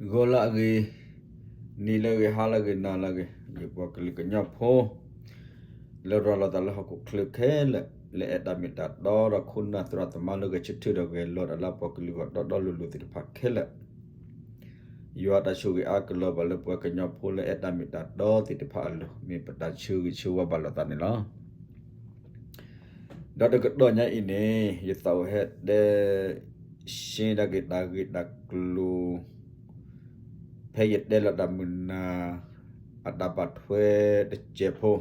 ဂီၤလၢအဂ့ၤ, နံၤလၢအဂ့ၤ, ဟါလၢအဂ့ၤ, နၤလၢအဂ့ၤ, ယပှၤကလုာ်ကညီဖိ လၢရၤလီၤသးလၢဟီၣ်ခိၣ်ချၢခဲလၢာ် လၢအဲၣ်တၢ်မ့ၢ်တၢ်တီဒီးခိၣ်နၢ်သရၣ်သမါလၢဂဲၤဆၢထၢၣ်ဒီးဂဲၤလိာ်တၢ်လၢပှၤကလုာ်ဂီၢ်တီတီလိၤလိၤသ့ၣ်တဖၣ်ခဲလၢာ်, ယွၤတၢ်ဆိၣ်ဂ့ၤအါကလီၤဘၣ်လၢပှၤကညီဖိလၢအဲၣ်တၢ်မ့ၢ်တၢ်တီသ့ၣ်တဖၣ်အလိၤ, မ့ၢ်ပတၢ်ဆၢဂ့ၤဆၢဝါဘၣ်လိာ်သးန့ၣ်လီၤ. ဒီးတကတီၢ်ညါအံၤန့ၣ် ယသးအိၣ်ဟဲတဲ ရှဲဒၣ်က့ၤတၢ်ဂ့ၢ်တၢ်ကျိၤ ဖဲယတဲလီၤတၢ်မုၢ်နၤ အတၢ်ဘၣ်ထွဲတစဲးဖိ,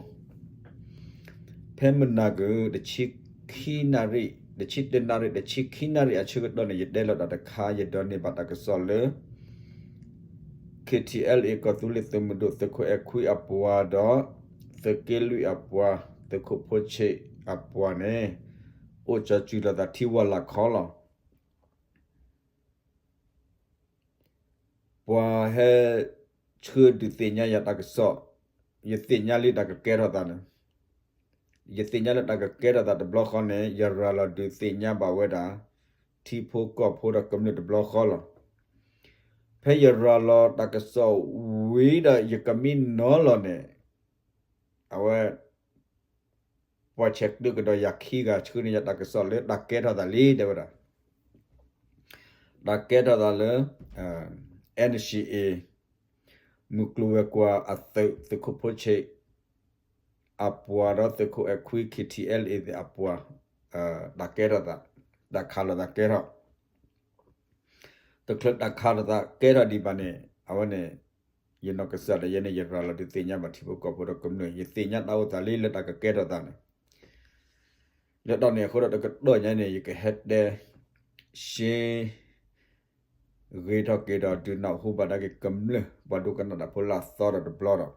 ဖဲမုၢ်နၤက့ၤ တဆံခံနၣ်ရံၣ်, တဆံတနၣ်ရံၣ်, တဆံခံနၣ်ရံၣ်အဆၢကတီၢ်န့ၣ် ယတဲလီၤတၢ်တခါ ယဒိးန့ၢ်ဘၣ်တၢ်ကစီၣ်လၢ ခ့ထံအဲလ်အ့ ကီၢ်သူလ့ၤသုးမုၢ်ဒိၣ် သုးခိၣ်အဲၣ်ခွံအပှၤဒီး သုးက့လွံၢ်အပှၤ, သုးခိၣ်ဖိဆ့းအပှၤန့ၣ် အိၣ်ကၠီၤစုၤလိာ်သးထံဝါလၢ်ခီလီၤ. ပှၤဟဲဆှၢဒုးသ့ၣ်ညါယၤတၢ်ကစီၣ်, ယသ့ၣ်ညါလံတၢ်ကကဲထီၣ်သးန့ၣ်, ယသ့ၣ်ညါလၢတၢ်ကကဲထီၣ်သးတဘျီဃီန့ၣ် ယရၤလီၤဒုးသ့ၣ်ညါဘၣ်ဝဲဒၣ် ထံဖိကီၢ်ဖိဒီးကမျၢၢ်တဘျီဃီလီၤ. ဖဲယရၤလီၤတၢ်ကစီၣ်ဝံၤဒီးယကမံနီၤလီၤန့ၣ် အဝဲ ပှၤဆဲးကျၢကဒီးယၤခံဂၤဆှၢန့ၢ်ယၤတၢ်ကစီၣ်လၢတၢ်ကဲထီၣ်သးလံ တဲဝဲဒၣ်. တၢ်ကဲထီၣ်သးလၢ NCA မုၢ်ကျိၤဝဲၤကွာ်အသုး သုးခိၣ်ဖိဆ့းအပှၤဒီးသုးခိၣ်အဲၣ်ခွံ ခ့ထံအဲလ်အ့ သ့ၣ်အပှၤ တၢ်ကဲထီၣ်သး, တၢ်ခးလိာ်သးကဲထီၣ် တချုးတၢ်ခးလိာ်သးကဲထီၣ်ဒံးဘၣ်န့ၣ် အဝဲန့ၣ် ယနီၢ်ကစၢ်ဒီးယဲန့ၣ် ယရၤလီၤဒုးသ့ၣ်ညါဘၣ်ထံဖိကီၢ်ဖိဒီးကမျၢၢ် ယသ့ၣ်ညါတၢ်အိၣ်သးလံလၢတၢ်ကကဲထီၣ်သးန့ၣ် လၢတၢ်န့ၣ်အဃိဒီးတကတီၢ်ညါန့ၣ် ယကဟဲတဲ ရှဲ ဂ့ၤထီၣ်က့ၤဒီးဒုးနၢ်ဟူဘၣ်ဒၣ်က့ၤကမျၢၢ် ပှၤဒိကနၣ်တၢ်ဖိလၢအသီဒီးတဘျီ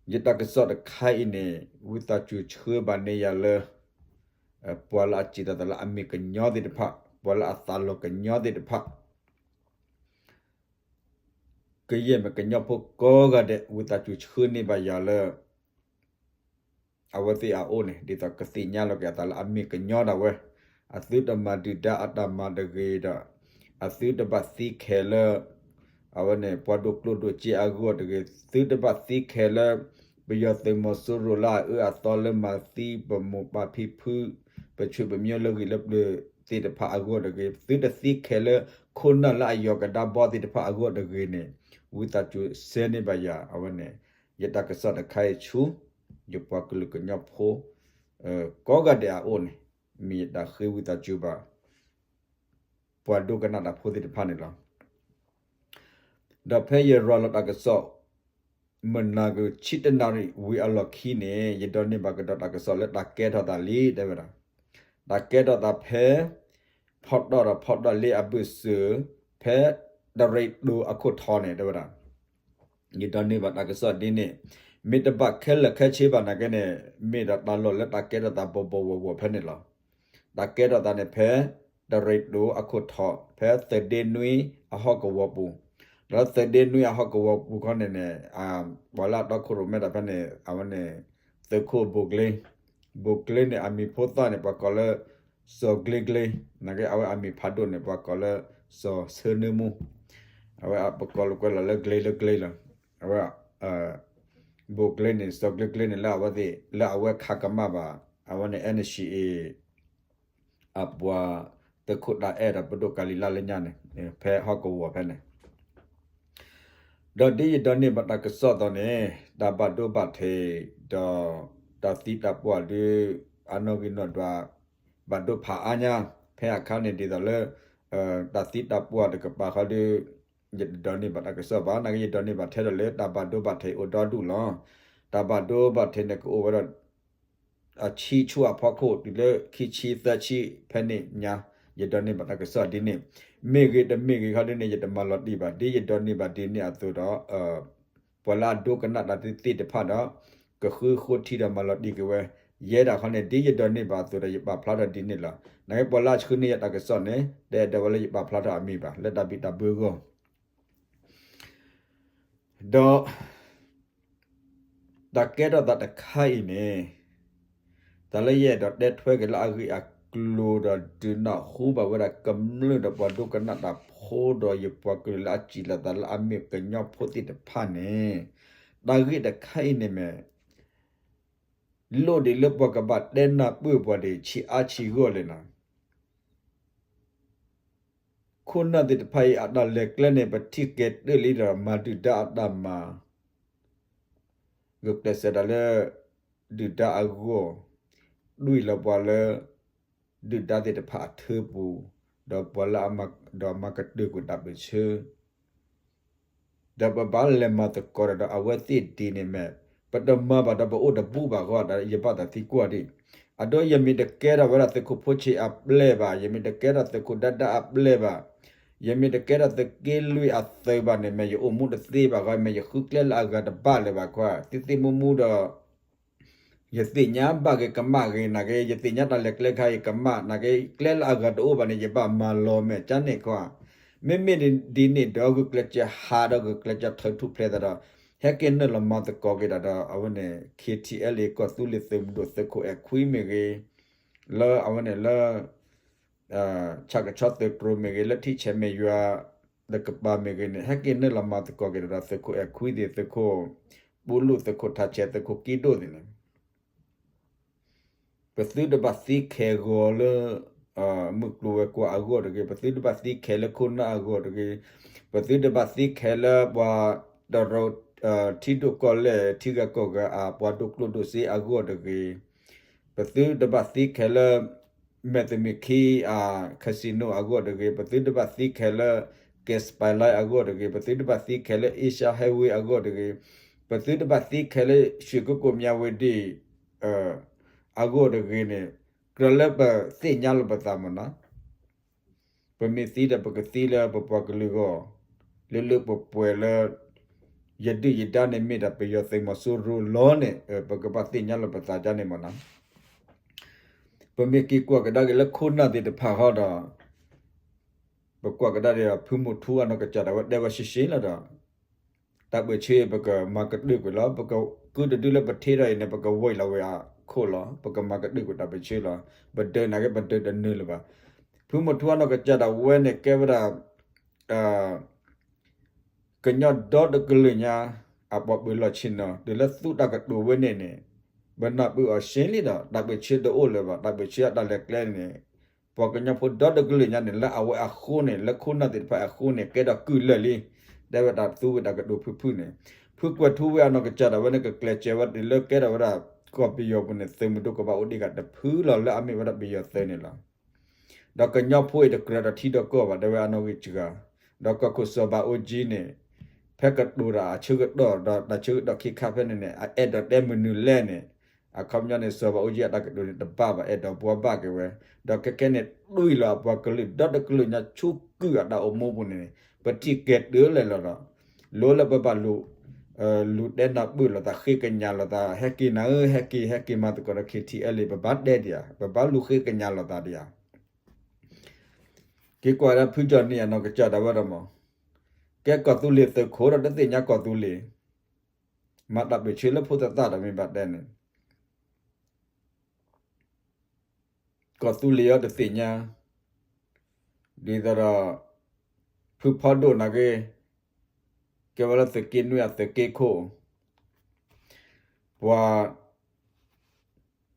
ဒီး ယတၢ်ကစီၣ်တခါအံၤန့ၣ် ဝံသးစူၤဆှၢဘၣ်န့ၢ်ယၤလၢ ပှၤလၢအစံးတၢ်သးလၢအမ့ၢ်ကညီသ့ၣ်တဖၣ်, ပှၤလၢအသးလီၤကညီသ့ၣ်တဖၣ် ကယဲၢ်မ့ၢ်ကညီဖိကိးဂၤဒဲး ဝံသးစူၤဆှၢန့ၢ်ဘၣ်ယၤလၢ အဝဲသ့ၣ်အအိၣ်န့ၣ် ဒ်သိးကသ့ၣ်ညါလီၤက့ၤအသးလၢအမ့ၢ်ကညီဒၣ်ဝဲ, အသုတမၤဒုၣ်ဒါအတၢ်မၤတဂ့ၤဒီး အသုတဘၣ်သံခဲလၢာ်, အဝဲန့ၣ် ပှၤဒိၣ်ကျိၣ်ဒိၣ်စ့အဂီၢ်တဂ့ၤ, သုတဘၣ်သံခဲလၢာ် ပယီၤသုးမီၤစိရိၤလၢအအၢအသီလၢမၤသံပမိၢ်ပၢ်ဖံဖု, ပဆွေပမျိုးလၢဂံၢ်လၢပျၢၤသ့ၣ်တဖၣ်အဂီၢ်တဂ့ၤ, သုတသံခဲလၢာ် ခိၣ်နၢ်လၢအယီၤကဒါဘီသ့ၣ်တဖၣ်အဂီၢ်တဂ့ၤန့ၣ် ဝံသးစူၤဆှၢန့ၢ်ဘၣ်ယၤ အဝဲန့ၣ် ယတၢ်ကစီၣ်တခါအံၤဆူ ယပှၤကလုာ်ကညီဖိ ကိးဂၤဒဲးအအိၣ်န့ၣ် မ့ၢ်ယတၢ်ဃ့ဝံသးစူၤဘၣ် ပှၤဒိကနၣ်တၢ်ဖိသ့ၣ်တဖၣ်န့ၣ်လီၤ. ဒီးဖဲယရၤလီၤတၢ်ကစီၣ် မုၢ်နၤကဆံတနၣ်ရံၣ်ဝံၤအလီၢ်ခံန့ၣ် ယဒိးန့ၢ်ဘၣ်ကဒီးတၢ်ကစီၣ်လၢတၢ်ကဲထီၣ်သးလံ တဲဝဲဒၣ်, တၢ်ကဲထီၣ်သးဖဲ ဖီတီၣ်ဒီးဖီတီၣ်လ့အဘၢၣ်စၢၤ ဖဲတရံးဒိၣ်အခိၣ်ထီၣ်န့ၣ် တဲဝဲဒၣ် ယဒိးန့ၢ်ဘၣ်တၢ်ကစီၣ်ဒ်န့ၣ်, မ့ၢ်တဘၣ်ခဲလၢာ်ခဲဆ့ဘၣ်နာ်က့န့ၣ် မ့ၢ်ဒီးတၢ်လီၢ်လၢတၢ်ကဲထီၣ်သးဘီဘီဝီၤဝီၤဖဲန့ၣ်လီၤ. တၢ်ကဲထီၣ်သးန့ၣ်ဖဲ တရံးဒိၣ်အခိၣ်ထီၣ် ဖဲသုးဒ့နွံအဟီၣ်ကဝီၤပူၤ, ဒီးသုးဒ့နွံအဟီၣ်ကဝီၤပူၤခီန့ၣ်န့ၣ် ပှၤလၢအတီခိၣ်ရိၣ်မဲတၢ်ဖဲန့ၣ် အဝဲန့ၣ် သုးခိၣ်ဘိၣ်ကျ့, ဘိၣ်ကျ့န့ၣ် အမံၤဖိသၣ်န့ၣ် ပှၤကိးလၢ စီၤကျ့ကျ့, နာ်က့အဝဲအမံၤဖးဒိၣ်န့ၣ် ပှၤကိးလၢ စီၤဆၢနၢမူ, အဝဲပကိးလိာ်ကွဲလီၤလၢကျ့လၢကျ့လီၤ. အဝဲ ဘိၣ်ကျ့န့ၣ် စီၤကျ့ကျ့န့ၣ် လၢအဝဲသ့ၣ် လၢအဝဲခးကမၣ်ဘၣ် အဝဲန့ၣ် NCA အပှၤသုးခိၣ်တၢ်အဲၣ်ဒီးပဒိၣ်ကၤလံၤလါလၢညါန့ၣ် ဖဲဟီၣ်ကဝီၤဖဲန့ၣ် ဒီးဒ်ယဒိးန့ၢ်ဘၣ်တၢ်ကစီၣ်အသိးန့ၣ် တၢ်ဘၣ်ဒိဘၣ်ထံးဒီး တၢ်သံတၢ်ပှၢ်ဒုး အနီၣ်ဂံၢ်နီၣ်ဒွး ဘၣ်ဒိဖးအါညါ ဖဲအခါန့ၣ်ဒ်သိးလၢ တၢ်သံတၢ်ပှၢ်တကပၤဃီဒုး ယတဒိးန့ၢ်ဘၣ်တၢ်ကစီၣ်ဘၣ် နာ်က့ယဒိးန့ၢ်ဘၣ်ထဲဒီးလၢတၢ်ဘၣ်ဒိဘၣ်ထံးအိၣ်ဒီဒူၣ်လီၤ. တၢ်ဘၣ်ဒိဘၣ်ထံးန့ၣ်ကအိၣ်ဝဲဒီး အဆံဆူအဖီခိၣ်တုၤလၢခံဆံသၢဆံဖဲန့ၣ်ညါ ယဒိးန့ၢ်ဘၣ်တၢ်ကစီၣ်ဒ်န့ၣ် မ့ၢ်ဂ့ၤတမ့ၢ်ဂ့ၤခီဒ်န့ၣ် ယတမၤလီၤတံၢ်ဘၣ် ဒ်ယဒိးန့ၢ်ဘၣ်ဒ်န့ၣ်အသိးဒီး ပှၤလၢအဒိကနၣ်တၢ်သ့ၣ်တဖၣ်ဒီး ကဃုဃိထံဒီးမၤလီၤတံၢ်က့ၤဝဲ ယဲဒၣ်ခီန့ၣ် ဒ်ယဒိးန့ၢ်ဘၣ်အသိးဒီး ယပာ်ဖျါထီၣ်ဒ်န့ၣ်လီၤ. နာ်က့ပှၤလၢအဆှၢန့ၢ်ယၤတၢ်ကစီၣ်န့ၣ် တအဲၣ်ဒိးဝဲလၢယပာ်ဖျါထီၣ်အမံၤဘၣ် လၢတၢ်ဘံၣ်တၢ်ဘၢအဂီၢ် ဒီး တၢ်ကဲထီၣ်သးတခါအံၤန့ၣ် တၢ်လၢယအဲၣ်ဒိးတဲထွဲက့ၤလၢအဂ့ၢ်အ ပှၤကညီဖိလၢအမၤကျိၤဒီးဒုးနၢ်ဟူဘၣ်ဝဲဒၣ်ကမျၢၢ်ဒီးပှၤဒိကနၣ်တၢ်ဖိဒီးယပှၤကလုာ်လၢအစံးလီၤသးလၢအမ့ၢ်ကညီဖိသ့ၣ်တဖၣ်န့ၣ်, တၢ်ဂ့ၢ်တခါအံၤန့ၣ်မ့ၢ် လိၣ်ဒံးလၢပှၤကဘၣ်တဲနၢ်ပၢၢ်ပှၤဒံးဆံးအါဆံးဂီၢ်လဲၣ်နီၤ. ခိၣ်နၢ်သ့ၣ်တဖၣ်အံၤအတၢ်လဲၤကျဲန့ၣ် ပထံၣ်ကဲၤတၢၢ်လံဒီးမၤဒုၣ်ဒါအတၢ်မၤ, ဂုာ်ကျဲးစၢးတၢ်လၢ ဒုၣ်ဒါအဂီၢ်, တွံၢ်လီၤပှၤလၢ ဒုၣ်ဒါသ့ၣ်တဖၣ်အထၢပူၤ, ဒီးပှၤလၢအမၤ, ဒီးမၤကတၢၢ်ကွံာ်တၢ်ပၢၢ်ဆၢ ဒီးပဘၣ်လဲၤမၤသကိးဒီးအဝဲသ့ၣ်ဒ်န့ၣ်မ့ၢ်, ပတမၤဘၣ်ဒီးပအိၣ်တဘူၣ်ဘၣ်ဃီဒီး ယဘၣ်သးသံကွၢ်ဒံး, အဒိ ယမ့ၢ်တကဲထီၣ်ဝဲဒၣ်သုးခိၣ်ဖိဆံးအပျဲၢ်ဘၣ်, ယမ့ၢ်တကဲထီၣ်သုးခိၣ်ဒၣ်ဒၣ်အပျဲၢ်ဘၣ်, ယမ့ၢ်တကဲထီၣ်သုးက့လွံၢ်အသုးဘၣ်န့ၣ် မ့ၢ်ယအိၣ်မူတသ့ဘၣ်ဃီ မ့ၢ်ယဃုကျဲလၢအဂၤတဘၣ်လၢၤဘၣ်ခွါ, သ့သ့မူမူဒီး ယသ့ၣ်ညါဘၣ်က့ၤကမၣ်ဂ့ၤနာ်က့, ယသ့ၣ်ညါတၢ်လဲၤကျဲခါအံၤကမၣ်နာ်က့, ကျဲလၢအဂၤတအိၣ်ဘၣ်န့ၣ် ယဘၣ်မၤလီၤမဲာ်ကၠါန့ၣ်ခွါ, မ့မ့ၢ်ဒ်န့ၣ်ဒီး ဂုာ်ကျဲးစၢးဟးဒီးဂုာ်ကျဲးစၢးထုးထူၣ်ဖျဲးသးဒီး ဟဲက့ၤနုာ်လီၤမၤသကိးက့ၤတၢ်ဒီး အဝဲန့ၣ် ခ့ထံအဲလ်အ့ ကီၢ်သူလ့ၤသုးမုၢ်ဒိၣ်သုးခိၣ်အဲၣ်ခွံမ့ၢ်ဂ့ၤ, လၢအဝဲန့ၣ်လၢ ဆၣ်ကဆီသုးတြိၤမ့ၢ်ဂ့ၤ, လၢထံဆဲးမဲာ်ယွၤတကပၤမ့ၢ်ဂ့ၤန့ၣ် ဟဲက့ၤနုာ်လီၤမၤသကိးက့ၤတၢ်ဒီးသုးခိၣ်အဲၣ်ခွံသ့ၣ်, သုးခိၣ်ပူလူၣ်, သုးခိၣ်ထးဆဲး, သုးခိၣ်ကံဒိၣ်သ့ၣ်န့ၣ် ပသုတဘၣ်သံခဲးဂီၤလၢ မုၢ်ကျိၤဝဲၤကွာ်အဂီၢ်တဂ့ၤ, ပသုတဘၣ်သံခဲးလၢခိၣ်နၢ်အဂီၢ်တဂ့ၤ, ပသုတဘၣ်သံခဲးလၢပှၤတရူး ထံဒိၣ်ကီၢ်လဲၢ် ထံဂၤကီၢ်ဂၤအပှၤဒိၣ်ကျိၣ်ဒိၣ်စ့အဂီၢ်တဂ့ၤ, ပသုတဘၣ်သံခဲးလၢ မဲၣ်သမံးခံ casino အဂီၢ်တဂ့ၤ, ပသုတဘၣ်သံခဲးလၢ ကဲးစပဲးလဲး အဂီၢ်တဂ့ၤ, ပသုတဘၣ်သံခဲးလၢ Asia Highway အဂီၢ်တဂ့ၤ, ပသုတဘၣ်သံခဲးလၢ ရွှေကုက္ကို မြဝတီ အဂီၢ်တဂ့ၤန့ၣ်, ကြၢးလၢပသ့ၣ်ညါလီၤပသးမ့ၢ်နီၤ, ပမ့ၢ်သံဒီးပကသံလၢပပှၤကလုာ်အဂီၢ်, လၢလၢပှဲၤပှဲၤလၢ ယဒုၣ်ယဒါန့ၣ်မ့ၢ်ဒၣ်ပယီၤသုးမီၤစိရိၤလီၤန့ၣ် ပကဘၣ်သ့ၣ်ညါလီၤပသးဒ်န့ၣ်မ့ၢ်နီၤ. ပမ့ၢ်က့ၤကွၢ်ကဒါက့ၤလၢခိၣ်နၢ်သ့ၣ်တဖၣ်ဃီဒီး ပကွၢ်ကဒါဒီး ဖုမူထူအနီၢ်ကစၢ်ဒၣ်ဝဲတဲဝဲရှဲရှဲလီၤဒီး တၢ်ပၢၢ်ဆၢအံၤ ပကမၤကတၢၢ်ကွံာ်လီၤ. ပကကုတဒုလၢပထံထီၣ်အံၤန့ၣ် ပကဝံၤလီၤဝဲအခိၣ်လီၤ. ပကမၤကတၢၢ်ကွံာ်တၢ်ပၢၢ်ဆၢလီၤ. ပဒၢးနာ်က့ ပဒၢးတနၢၤလၢၤဘၣ်. ဖုမူထူအနီၢ်ကစၢ်ဒၣ်ဝဲန့ၣ် ကဲဝဲဒၣ် ကညီဒီတကလုာ်ညါ အပှၤပၢၤလီၢ်ဆ့ၣ်နီၤ တုၤလၢသူတၢ်ကတိၤဝဲန့ၣ်န့ၣ် ပနၢ်ပၢၢ်အီၤရှဲလံဒီး တၢ်ပၢၢ်ဆၢတအိၣ်လၢၤဘၣ်. တၢ်ပၢၢ်ဆၢအတၢ်လဲၤကျဲန့ၣ် ပှၤကညီဖိဒီတကလုာ်ညါန့ၣ် လၢအဝဲအဃိန့ၣ် လၢခိၣ်နၢ်သ့ၣ်တဖၣ်အဃိန့ၣ် ကဲထီၣ်ကုၢ်လၢာ်လံ. တဲဝဲတၢ်သူဝဲတၢ်ကတိၤဖုၣ်ဖုၣ်န့ၣ် ဖုကွဲၤထူဝ့အနီၢ်ကစၢ်ဒၣ်ဝဲန့ၣ် ကကျဲးစၢးဝဲတုၤလၢကဲထီၣ်ဝဲဒၣ် ကီၢ်ပယီၤပူၤန့ၣ် သုးမုၢ်ဒိၣ်ကဘၣ်အိၣ်ဒံးဂၤတဖုလီၤ လၢအမ့ၢ်ဝဲဒၣ်ပယီၤသုးန့ၣ်လီၤ. ဒီးကညီဖိအံၤတကြၢးဒီးထံဒီးကီၢ်ဘၣ် တဲဝဲအနီၣ်ဂံၢ်စှၤ, ဒီးကီၢ်ခိၣ်စီၤဘးအူကၠံန့ၣ် ဖဲကတိၤတၢ်အဆၢကတီၢ် ဒီးတၢ်ဆၢကတီၢ်ခံခါဖဲန့ၣ်န့ၣ် အအဲၣ်ဒိးတဲမနုၤလဲၣ်န့ၣ် အခီပညီန့ၣ် စီၤဘးအူကၠံအတၢ်ကတိၤန့ၣ် တဘၣ်ဘၣ် အဲၣ်ဒိးဘှီဘၣ်က့ၤဝဲ, ဒီးခဲခဲန့ၣ် တွံၢ်လီၤအပှၤကလုာ်ဒီတကလုာ်ညါဆူကုၢ်အတၢ်အိၣ်မူပူၤန့ၣ် ပထံၣ်ကဲၤတၢၢ်လဲၣ်လီၤဒီး လိလၢပဘၣ်လူၤ လူၤတဲနၢ်ပၢၢ်လိာ်သး ဃ့ကညးလိာ်သး ဟဲက့ၤနၤဧၢ ဟဲက့ၤ ဟဲက့ၤမၤသကိးဒီး ခ့ထံအဲလ့ၣ် ပဘၣ်တဲဒံးဧါ ပဘၣ်လူၤဃ့ကညးလိာ်သးဒံးဧါ. က့ၤကွၢ်ဒၣ်ဖုကၠီၣ်နံၣ်အနီၢ်ကစၢ်ဒၣ်ဝဲဒီးမး ကဲကီၢ်သူလ့ၤသုးခိၣ်ဒီးတသ့ၣ်ညါကီၢ်သူလ့ၤ မၤတၢ်ပၢၢ်ဆၢလၢဖိသၣ်သၣ်ဒီးမ့ၢ်ဘၣ်တဲန့ၣ် ကီၢ်သူလ့ၤအီၤတသ့ၣ်ညါ ဒ်သိးဒီး ဖုဖီဒိၣ်နာ်က့ ကဲဝဲလၢသုးက့နွံအသုးက့ခိၣ် ပှၤ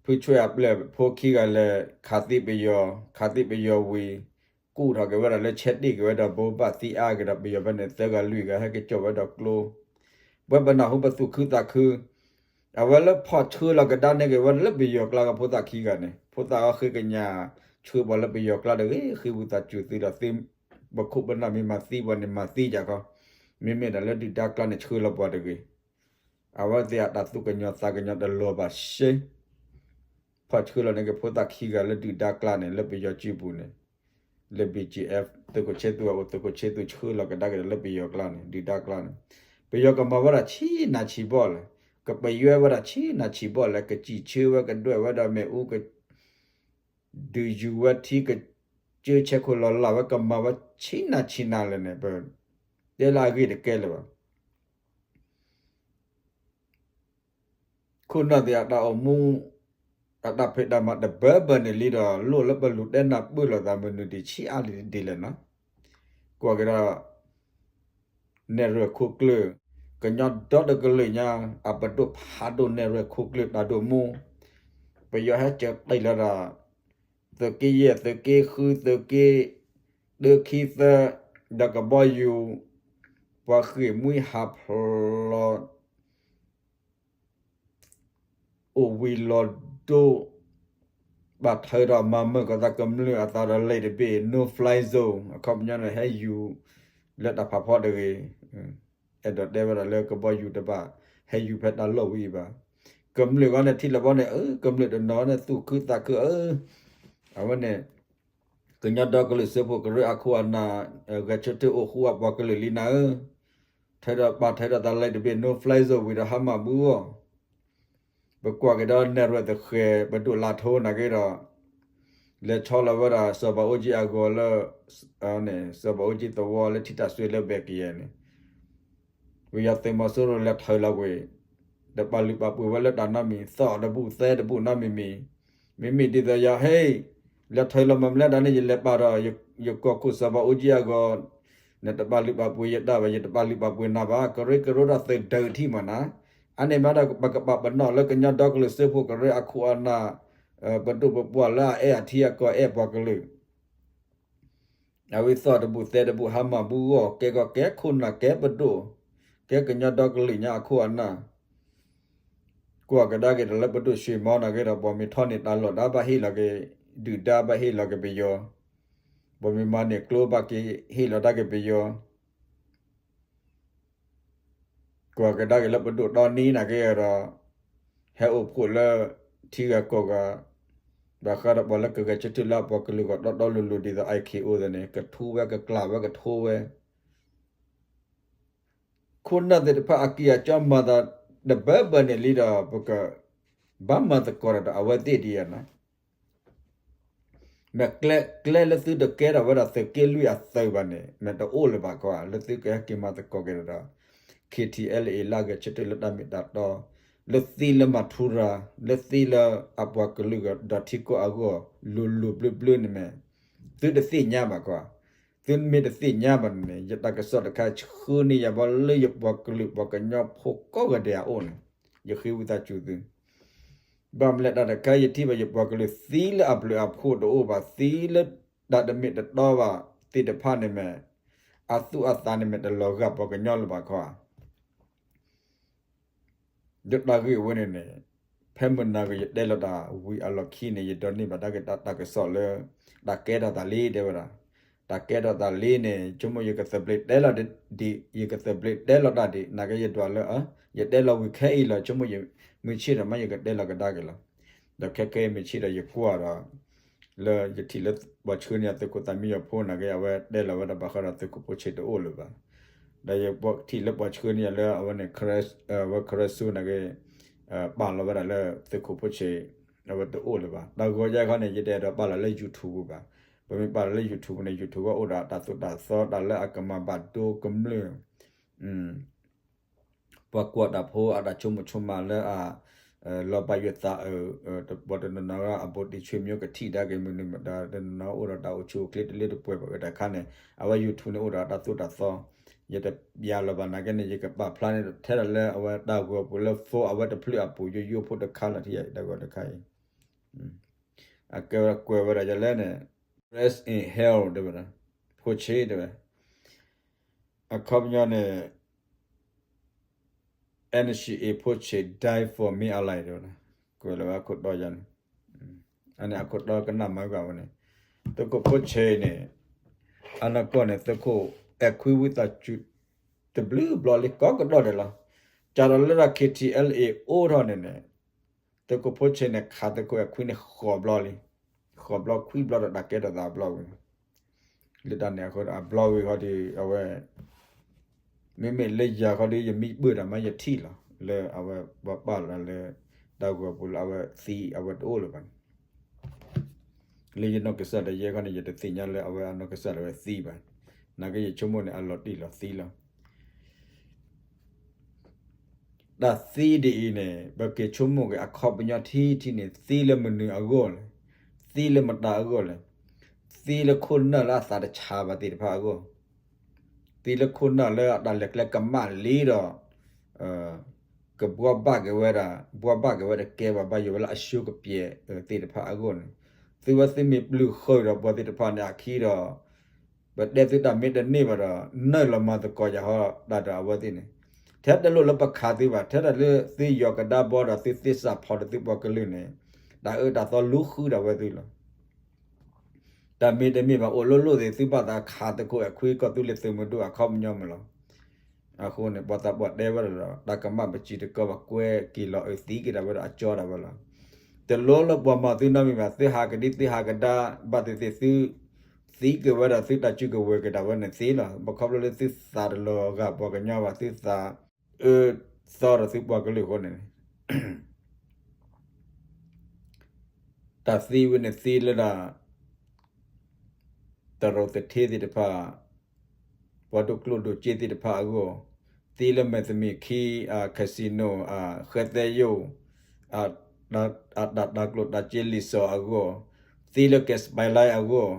ဖုဆွဲၣ်အပျဲၢ်ဖိခံဂၤလဲၤ ခးသံပယီၤ ခးသံပယီၤဝံၤ ကူၣ်ထီၣ်က့ၤဝဲဒၣ်လၢဆဲးတ့ၢ်က့ၤဝဲဒီးဘိးဘၣ်သံအါက့ၤဒီး ပယီၤဖဲန့ၣ် သၢဂၤလွံၢ်ဂၤ ဟဲက့ၤကၠီၣ်ဝဲဒီးကျိ ပဝဲပနၢ်ဟူပသူၣ်ခုသးခု အဝဲလၢဖီၣ်ဆှၢလီၤကဒါန့ၢ်က့ၤဝဲလၢပယီၤကျါကဖိသၣ်ခံဂၤန့ၣ် ဖိသၣ်အီၤဃ့ကညး ဆှၢပှၤလၢပယီၤကျါတဂ့ၤ ဃ့ဝံသးစူၤသုဒီးသု ပခိၣ်ပနၢ်မ့ၢ်မၤသံပှၤန့ၣ်မၤသံယၤခီ မ့မ့ၢ်ဒၣ်လၢဒုၣ်ဒါကျါန့ၣ် ဆှၢလီၤပှၤတဂ့ၤ အဝဲသ့ၣ်အတၢ်သူၣ်ကညီၤသးကညီၤတလီၤဘၣ်ရှဲ ဖီၣ်ဆှၢလီၤန့ၢ်က့ၤဖိသၣ်ခံဂၤလၢဒုၣ်ဒါကျါန့ၣ် လၢပယီၤစုပူၤန့ၣ် လၢ ဘီၣ်ကၠံၣ်အဲၣ် သုးခိၣ်ဆ့သူအအိၣ် သုးခိၣ်ဆ့သူဆှၢလီၤကဒါက့ၤဒီးလၢပယီၤကျါန့ၣ် ဒုၣ်ဒါကျါန့ၣ် ပယီၤကမၤဝဲဒၣ်ဆံးနၤဆံးဘီၣ်လဲၣ် ကပယွဲဝဲဒၣ်ဆံးနၤဆံးဘီၣ်လဲၣ် ကစံၣ်ဆၢဝဲကဒွဲၣ်ဝဲဒီးမ့ၣ်အူ က ဒုးယူၤဝဲထံ ကစၢဆဲးခိၣ်လီၤလးဝဲ ကမၤဝဲဆံးနၤဆံးနၤလဲၣ်န့ၣ် ပတဲလၢအဂ့ၢ်တကဲလၢၤဘၣ်. ခိၣ်နၢ်သ့ၣ်အတၢ်အိၣ်မူ အတၢ်ဖံးတၢ်မၤတဘၢဘၢန့ၣ်လံဒီး လိၣ်လၢပလူၤတဲနၢ်ပၢၢ်လိာ်သးမနုၤဒံးဆံးအါလံဒ်လဲၣ်နီၤ. ကွၢ်က့ၤဒီး နဲၣ်ရွဲၣ်ခိၣ်ကျၢၢ်, ကညီဒီတကလုာ်ညါ အပဒိၣ်ဖးဒိၣ်နဲၣ်ရွဲၣ်ခိၣ်ကျၢၢ်တၢ်ဒိၣ်မူ, ပယီၤဟဲစၢၤတ့ၢ်လီၤဒီး သုးက့ယဲၢ် သုးက့ဃု သုးက့ တၢ ခံ သၢ ဒီးကဘီယူၤ, ပှၤဃ့ၢ်မှံဟးဖျိး အိၣ်ဝံၤလီၤဒိၣ်, ဘၣ်ထၢဒီးမၤမၢကီၢ်သးကမျၢၢ်အသးဒီးလံာ်တဘ့ၣ် no fly zone အခီပညီန့ၣ် ဟဲယူၤလၢတၢ်ဖးဖီတဂ့ၤ, အဲၣ်ဒိးတဲဝဲဒၣ်လၢကဘီယူၤတဘၣ် ဟဲယူၤဖဲတၢ်လီၢ်ဝံၤအံၤဘၣ်. ကမျၢၢ်ဂီၢ်န့ၣ်ထံၣ်လီၤဘီန့ၣ် အၢ ကမျၢၢ်တနီၤန့ၣ်သူၣ်ခုသးခုအၢ, အဝဲန့ၣ် ကညီဒီကလုာ်စၢဖှိၣ်ကရၢအခိၣ်အနၢ်, ဂဲၤဆၢထၢၣ်အိၣ်ဃူအပှၤကလုာ်လံနၤဧၢ, ထၢဒီးပာ်ထၢဒီးတၢ်လံာ်တဘ့ၣ် no fly zone ဝံၤဒီးဟါမၢ်ဘုဂီၢ်, ပကွၢ်က့ၤဒီးနဲၣ်ရွဲၣ်သဃဲၤ ပဒိၣ်လါထိနာ်က့ဒီး လဲၤဆီလီၤဝဲဒၣ်စီၤဘးအူကၠံအဂီၤလၢ စီၤဘးအူကၠံသဝီလၢထံတၢ်စွ့လၢဘဲၣ်ကယဲၢ်န့ၣ်, ဝံၤယၤသုးမီၤစိရိၤလဲၤထၢလီၤကွံာ်, တပာ်လုၢ်ပာ်ပှ့ၤဝဲလၢတၢ်နီတမံၤ သီၣ်တဘူၣ်သဲတဘူၣ်နီတမံၤမံၤ, မ့မ့ၢ်ဒ်သိးယၤဟဲ လဲၤထၢလီၤမၤမလဲၣ်ဒၣ်န့ၣ် ယလဲၤပာ်ဒီး ယကီၢ်ခိၣ်စီၤဘးအူကၠံအဂီၤ, နတပာ်လုၢ်ပာ်ပှ့ၤယတၢ်ဘၣ် ယတပာ်လုၢ်ပာ်ပှ့ၤနၤဘၣ် ကရၢကရိတၢ်သုးဒၢးထံမးနၤ, အန့ၣ်မးဒီး ပကပာ်ပနီၣ်လၢကညီဒီကလုာ်စၢဖှိၣ်ကရၢအခိၣ်အနၢ်, ပဒိၣ်ပပှၢ်လၢအအဲၣ်အထံအကီၢ်အဲၣ်ပှၤကလုာ် အဝဲသီၣ်တဘူၣ်သဲတဘူၣ်ဟါမၢ်ဘုဂီၢ် ကဲကီၢ်ကဲခိၣ်နၢ်ကဲပဒိၣ်, ကဲကညီဒီကလုာ်ညါအခိၣ်အနၢ်, ကွၢ်ကဒါက့ၤဒီးလၢပဒိၣ်ဆှ့မီနာ်က့ဒီး ပှၤမ့ၢ်ထီၣ်န့ၢ်တၢ်လီၢ်တၢ်ဘၣ်ဟ့ၣ်လီၤက့ၤ, ဒုၣ်ဒါဘၣ်ဟ့ၣ်လီၤက့ၤပယီၤ, ပှၤမ့ၢ်မၤန့ၢ်ကျိဘၣ်က့ၤဟ့ၣ်လီၤတၢ်က့ၤပယီၤ ကွၢ်ကဒါက့ၤလၢပဒိၣ်တီနံနာ်က့ဒီး ဟဲအိၣ်ဖှိၣ်လၢထံဂၤကီၢ်ဂၤ, ဘၣ်ဃးဒီးပှၤလၢကဂဲၤဆၢထၢၣ်လၢအပှၤကလုာ်ဂီၢ်တီတီလိၤလိၤဒ်သိး IKO သ့ၣ်န့ၣ် ကထူဝဲကကျးဝဲကထိဝဲ, ခိၣ်နၢ်သ့ၣ်တဖၣ်အကံၢ်အကၠီမၤသးတဘၢဘၢန့ၣ်လံဒီး ပကဘၣ်မၤသကိးဒီးအဝဲသ့ၣ်ဒ်ယၤနီၤ မ့ၢ်ကျဲလၢသုတကဲထီၣ်ဝဲဒၣ်သုးက့လွံၢ်အသုးဘၣ်န့ၣ် မ့ၢ်တအိၣ်လၢၤဘၣ်ခီ လၢသုကဟဲက့ၤမၤသကိးက့ၤဒီး KTLA လၢအဂဲၤဆၢထၢၣ်လၢတၢ်မ့ၢ်တၢ်တီ, လၢသံလၢမၤထူရၤလၢသံလၢအပှၤကလုာ်ဒီးထံကီၢ်အဂီၢ် လိၤလိၤဘျၢဘျၢန့ၣ်မ့ၢ် သုတသ့ၣ်ညါဘၣ်ခီ, သုမ့ၢ်တသ့ၣ်ညါဘၣ်န့ၣ် ယတၢ်ကစီၣ်တခါဆှၢန့ၢ်ယၤဘီလၢယပှၤကလုာ်ပှၤကညီဖိကိးဂၤဒဲးအအိၣ်န့ၣ် ယဃ့ဝံသးစူၤသု ဘၣ်မနုၤလဲၣ်တၢ်တခါ ယထံၣ်ဘၣ်ယပှၤကလုာ်သံလၢအဘျုးအဖှိၣ်တအိၣ်ဘၣ် သံလၢတၢ်တမ့ၢ်တတီဘၣ်သ့ၣ်တဖၣ်န့ၣ်မ့ၢ် အသူၣ်အသးန့ၣ်မ့ၢ်တလီၤဂာ်ပှၤကညီလၢၤဘၣ်ခီဧါ ဒီးတၢ်ဂ့ၢ်ဝဲန့ၣ်န့ၣ် ဖဲမုၢ်နၤကယတဲလီၤတၢ်ဝံၤအလီၢ်ခံန့ၣ် ယဒိးန့ၢ်ဘၣ်တၢ်က့ၤတၢ်ကစီၣ်လၢ တၢ်ကဲထီၣ်သးလံတဲဝဲဒၣ်, တၢ်ကဲထီၣ်သးလံန့ၣ် ဆိကမိၣ်ယကသဘျ့တဲလီၤဒံး ယကသဘျ့တဲလီၤတၢ်ဒံး နာ်က့ယဒွးလၢ ယတဲလီၤဝံၤခဲအံၤလီၤ ဆိကမိၣ်ယမုၢ်ဆ့ၣ်ဒီးမ့ၢ်ယကတဲလီၤကဒါက့ၤလီၤ, ဒီးခဲကဲမုၢ်ဆ့ၣ်ဒီးယကွၢ်ဒီး လၢယထံၣ်လၢပှၤဆှၢန့ၢ်သုးခိၣ်သးမံယီၤဖိနာ်က့ အဝဲတဲလီၤဝဲဒၣ်ဘၣ်ဃးဒီးသုးခိၣ်ဖိဆ့းတအိၣ်လၢၤဘၣ်, ဒီးယထံၣ်လၢပှၤဆှၢန့ၢ်ယၤလၢအဝဲန့ၣ် အဝဲခရၢစူနာ်က့ ပာ်လီၤဝဲဒၣ်လၢသုးခိၣ်ဖိဆ့း အဝဲတအိၣ်လၢၤဘၣ်, တၢ်ဂီၤယဲခီန့ၣ် ယတအဲၣ်ဒိးပာ်လီၤလၢ YouTube ဘၣ်, ပမ့ၢ်ပာ်လီၤလၢ YouTube န့ၣ် YouTube ဝဲအိၣ်ဒီးတၢ်သိၣ်တၢ်သီတၢ်လၢအကမၤဘၣ်ဒိကမျၢၢ် ပှၤကွၢ်တၢ်ဖိအတၢ်ဆိကမိၣ်ဆိကမးလၢအ လီၤဘၣ်ယိၣ်သးအၢ ပှၤတနီၤနီၤအဘူးတံၢ်ဆွေမျိုးကထံၣ်ဒါက့ၤမနုၤမတၤ တနီၤနီၤအိၣ်ဒီးတၢ်အိၣ်ဆူၣ်အိၣ်ချ့တလၢတပှဲၤဘၣ်ဝဲတခါန့ၣ် အဝဲ YouTube န့ၣ်အိၣ်ဒီးတၢ်သိၣ်တၢ်သီ, ယတပျၢ်လီၤဘၣ်နာ်က့န့ၣ် ယကပာ်ဖျါန့ၣ်ထဲဒၣ်လၢအဝဲတၢ်ဂီၤပူၤလၢ phone အဝဲတဖျၢၣ်အပူၤ ယိယိဖိတခါလီၤထံၣ်ယတၢ်ဂီၤတခါအံၤ အကဲဝဲကွဲးဝဲဒၣ်ယလဲၣ်န့ၣ် Rest in hell တဲဝဲဒၣ် ဖိဆ့းတဲဝဲ အခီပညီန့ၣ် NCA ဖိဆ့း die for Min Aung Hlaing တဲဝဲဒၣ် ကွဲးလီၤဝဲအခိၣ်တီယၤန့ၣ် အန့ၣ်အခိၣ်တီကနၣ်မၤဂၤဝဲန့ၣ် သုးခိၣ်ဖိဆ့းန့ၣ် အနီၢ်ကီၢ်န့ၣ် သုးခိၣ်အဲၣ်ခွံဝံသးစူၤ တဘျုးဘျီလံ ကိးကဒီးဒဲးလီၤ. စးထီၣ်လၢ KTLA အိၣ်ထီၣ်န့ၣ်န့ၣ် သုးခိၣ်ဖိဆ့းန့ၣ် ခးသုးခိၣ်အဲၣ်ခွံန့ၣ် ဃိးဘျီလံ. ဃိးဘျီခွံဘျီဒီးတၢ်ကဲထီၣ်သးအဘျီဝံၤ လၢတၢ်န့ၣ်အဃိဒီး အဘျီဝံၤဃီဒီး အဝဲ မ့မ့ၢ်လၢယၤဃီဒီး ယမံဘၢၣ်တၢ်မးယထံၣ်လီၤ လၢအဝဲပှၤပာ်လီၤလၢ တၢ်ဂီၤပူၤလၢအဝဲသံအဝဲတအိၣ်လၢၤဘၣ်န့ၣ် လၢယနီၢ်ကစၢ်ဒၣ်ယဲခီန့ၣ် ယတသ့ၣ်ညါလၢအဝဲအနီၢ်ကစၢ်ဒၣ်ဝဲသံဘၣ်. နာ်က့ယဆိကမိၣ်န့ၣ် အလီၤတံၢ်လီၤသံလီၤ. တၢ်သံဒ်အံၤန့ၣ် ပက့ၤဆိကမိၣ်က့ၤအခီပညီထံထံန့ၣ် သံလၢမနုၤအဂီၢ်လဲၣ်, သံလၢမတၤအဂီၢ်လဲၣ်, သံလၢခိၣ်နၢ်လၢအသးတဆါဘၣ်သ့ၣ်တဖၣ်အဂီၢ်, သံလၢခိၣ်နၢ်လၢအတၢ်လဲၤကျဲကမၣ်လံဒီး ကဘှီဘၣ်က့ၤဝဲဒၣ် ဘှီဘၣ်က့ၤဝဲတကဲဘၣ် ဘၣ်ယိၣ်ဝဲလၢအဆူကပျဲးသ့ၣ်တဖၣ်အဂီၢ်န့ၣ်, သုဝဲသုမ့ၢ်ပျုၢ်ဃုာ်ဒီးပှၤသ့ၣ်တဖၣ်န့ၣ်အခံဒီး ပတဲသုတၢ်မ့ၢ်တန့ၢ်ဘၣ်ဒီး နုာ်လီၤမၤသကိးယၤဟီတၢ်ဒီးအဝဲသ့ၣ်န့ၣ်, ထဲတလိၣ်လၢပခးသုဘၣ်, ထဲတၢ်လၢသုယီၤကဒါဘီဒီးသုသ့စးဖီဒီးသုပှၤကလုာ်န့ၣ် တၢ်အၢတၢ်သီလူဃုဒၣ်ဝဲသုလီၤ. တၢ်မ့ၢ်တမ့ၢ်ဘၣ်အိၣ်လိၣ်လိၣ်သ့ၣ် သုဘၣ်သးခးသကိးအခွံကီၢ်သူလ့ၤသုးမုၢ်ဒိၣ်အခီပညီမ့ၢ်လီၤ. အဃိန့ၣ် ပှၤသးပှၢ်တဲဝဲဒၣ်ဒီး တၢ်ကမၣ်ပစံးတကီဘၣ် ကွဲက့ၤလီၤအုးသံက့ၤဒၣ်ဝဲဒီးအကၠီဒၣ်ဝဲလီၤ. တလိၣ်လၢပှၤမၤသုနီတမံၤဘၣ်, သုဟးကဒံသုဟးကဒါ ဘၣ်သ့ၣ်သ့ၣ်သု သံက့ၤဝဲဒီးသုတၢ်စုကဝဲၤက့ၤဒၣ်ဝဲန့ၣ်သ့လီၤ. ဘၣ်ခီဖျိလၢသုသးတလီၤဂာ်ပှၤကညီဘၣ် သုသးအၢသီဒီးသုပှၤကလုာ်အဃိန့ၣ် တၢ်သံဝဲန့ၣ်သံလၢဒၣ် တရူးသထ့သ့ၣ်တဖၣ်, ပှၤဒိၣ်ကျိၣ်ဒိၣ်စ့သ့ၣ်တဖၣ်အဂီၢ်, သံလၢမဲၢ်သမံးခံ casino ဃဲသဲယိၣ် အတၢ်တၢ်ကျိၣ်တၢ်စ့လံာ်စီၤအဂီၢ်, သံလၢ Gas Pipeline အဂီၢ်,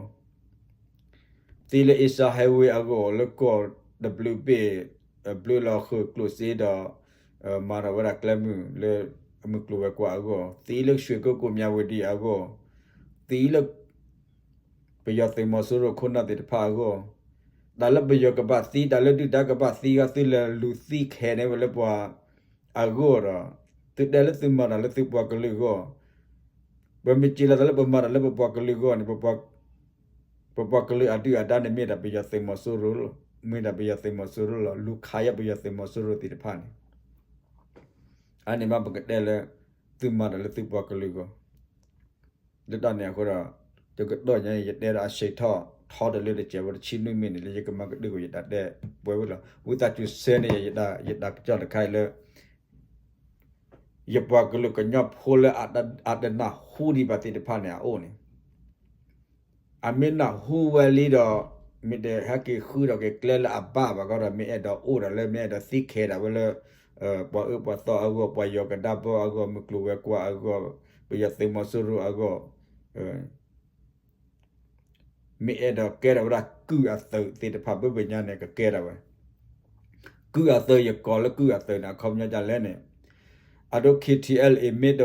သံလၢ Asia Highway အဂီၢ် လၢကီၢ်တဘျုးဘ့ၣ် ဘျုးလီၤဃုာ်ကျိၣ်စ့ဒီး မၤထီၣ်ဝဲဒၣ်ကျဲမုၢ်လၢအမုၢ်ကျိၤဝဲၤကွာ်အဂီၢ်, သံလၢရွှေကုက္ကို မြဝတီ အဂီၢ်, သံလၢ ပယီၤသုးမီၤစိရိၤခိၣ်နၢ်သ့ၣ်တဖၣ်အဂီၢ်, တၢ်လၢပယီၤကဘၣ်သံ တၢ်လၢဒုၣ်ဒါကဘၣ်သံဂီၢ် သုလဲၤလူၤသံခဲန့ၢ်ဝဲလၢပှၤအဂီၢ်ဒီး သုတဲလၢသုမၤတၢ်လၢသုပှၤကလုာ်အဂီၢ်, ပမ့ၢ်စံးလီၤသးလၢပမၤတၢ်လၢပပှၤကလုာ်အဂီၢ်န့ၣ် ပပှၤကလုာ်အဒုၣ်အဒါန့ၣ် မ့ၢ်ဒၣ်ပယီၤသုးမီၤစိရိၤလီၤ, မ့ၢ်ဒၣ်ပယီၤသုးမီၤစိရိၤလီၤ, လူၤခးယါပယီၤသုးမီၤစိရိၤသ့ၣ်တဖၣ်န့ၣ်, အန့ၣ်မ့ၢ်ပကတဲလၢ သုမၤတၢ်လၢသုပှၤကလုာ်အဂီၢ် လၢတၢ်န့ၣ်အဃိဒီး တကတီၢ်ညါ ယတဲဒီးအဆံးထီၣ် ထီတလၢတစဲးဝဲတဆံနွံမံးနံးန့ၣ် လၢယကမၤကဒုက့ၤယတၢ်တဲပှဲၤဝဲလီၤ. ဝံသးစူၤဆှၢန့ၢ် ယတၢ်ကစီၣ်တခါအံၤလၢ ယပှၤကလုာ်ကညီဖိလၢအတနၢ်ဟူဒံးဘၣ်သ့ၣ်တဖၣ်န့ၣ် အအိၣ်န့ၣ် အမ့ၢ်နၢ်ဟူဝဲလံဒီး မ့ၢ်တဟဲက့ၤဃုထီၣ်က့ၤကျဲလၢအဘၣ်ဘၣ်ဃီဒီး မ့ၢ်အဲၣ်ဒိးအိၣ်ဒီးလၢ မ့ၢ်အဲၣ်ဒိးသံခဲဒၣ်ဝဲလၢ ပှၤအၢပှၤသီအဂီၢ်, ပှၤယီၤကဒါဘီအဂီၢ်, မုၢ်ကျိၤဝဲၤကွာ်အဂီၢ်, ပယီၤသုးမီၤစိရိၤအဂီၢ်, မ့ၢ်အဲၣ်ဒိးကဲထီၣ်ဝဲဒၣ်ကုၢ်အသုးသ့ၣ်တဖၣ် ဘၣ်ဘၣ်ညါန့ၣ် ကကဲထီၣ်ဝဲ ကုၢ်အသုး ယကိးလၢကုၢ်အသုးန့ၣ် အခီပညီဒ်လဲၣ်န့ၣ်, အဒိ K T L A မ့ၢ်တ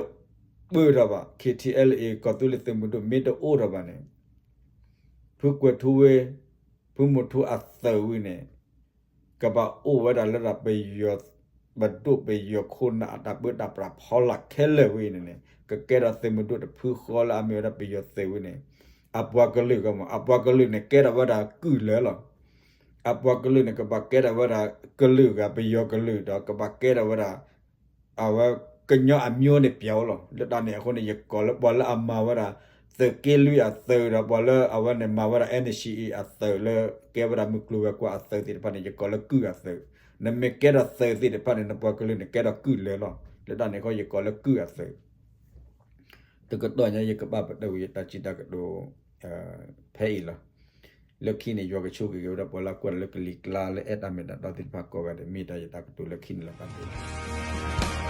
ပၢၢ်ထီၣ်ဘၣ်, K T L A ကီၢ်သူလ့ၤသုးမုၢ်ဒိၣ် မ့ၢ်တအိၣ်ထီၣ်ဘၣ်န့ၣ်, ဖုကွဲၤထူဝ့ ဖုမုၢ်ထူအသုးဝံၤန့ၣ် ကဘၣ်အိၣ်ဝဲဒၣ်လၢဒၣ်ပယီၤ ပဒိၣ်ပယီၤခိၣ်နၢ်အတၢ်ပၢတၢ်ပြးဖီလာ်ခဲလၢာ်ဝံၤန့ၣ်န့ၣ် ကကဲထီၣ်သုးမုၢ်ဒိၣ်တဖုဃီလၢအမ့ၢ်ဝဲဒၣ်ပယီၤသုးဝံၤန့ၣ်, အပှၤကလုာ်ဂီၢ်မး အပှၤကလုာ်န့ၣ်ကဲထီၣ်ဝဲဒၣ်ကုၢ်လၢာ်လီၤ. အပှၤကလုာ်န့ၣ် ကဘၣ်ကဲထီၣ်ဝဲဒၣ်ကလုာ်ဂၤ ပယီၤကလုာ်ဒီး ကဘၣ်ကဲထီၣ်ဝဲဒၣ် အဝဲကညီအမျိုးန့ၣ်ပျီလီၤ. လၢတၢ်န့ၣ်အဃိန့ၣ် ယကိးလၢပှၤလၢအမၤဝဲဒၣ် သုးက့လွံၢ်အသုးဒီး ပှၤလၢအဝဲန့ၣ်မၤဝဲဒၣ် N C A အသုးလၢကဲဝဲဒၣ်မုၢ်ကျိၤဝဲၤကွာ်အသုးသ့ၣ်တဖၣ်န့ၣ် ယကိးလၢကုၢ်အသုး, နမ့ၢ်ကဲထီၣ်သုးသ့ၣ်တဖၣ်န့ၣ် နပှၤကလုာ်န့ၣ်ကဲထီၣ်ကုၢ်လၢာ်လီၤ. လၢတၢ်န့ၣ်အဃိ ယကိးလၢကုၢ်အသုး တကတီၢ်ညါ ယကဘၣ်ပတုာ်ဝဲယတၢ်စံးတၢ်ကတိၤ ဖဲအံၤလီၤ. လၢခံန့ၣ် ယွၤကဆိၣ်ဂ့ၤက့ၤဝဲဒၣ်ပှၤလၢအကွၢ်တၢ်လၢကလံၤကျါလၢအဲၣ်တၢ်မ့ၢ်တၢ်တီသ့ၣ်တဖၣ်ကိးဂၤဒဲး မ့ၢ်ဒၣ်ယတၢ်ကတိၤလၢခံန့ၣ်လီၤ. တၢ်ဘျုးလီၤ.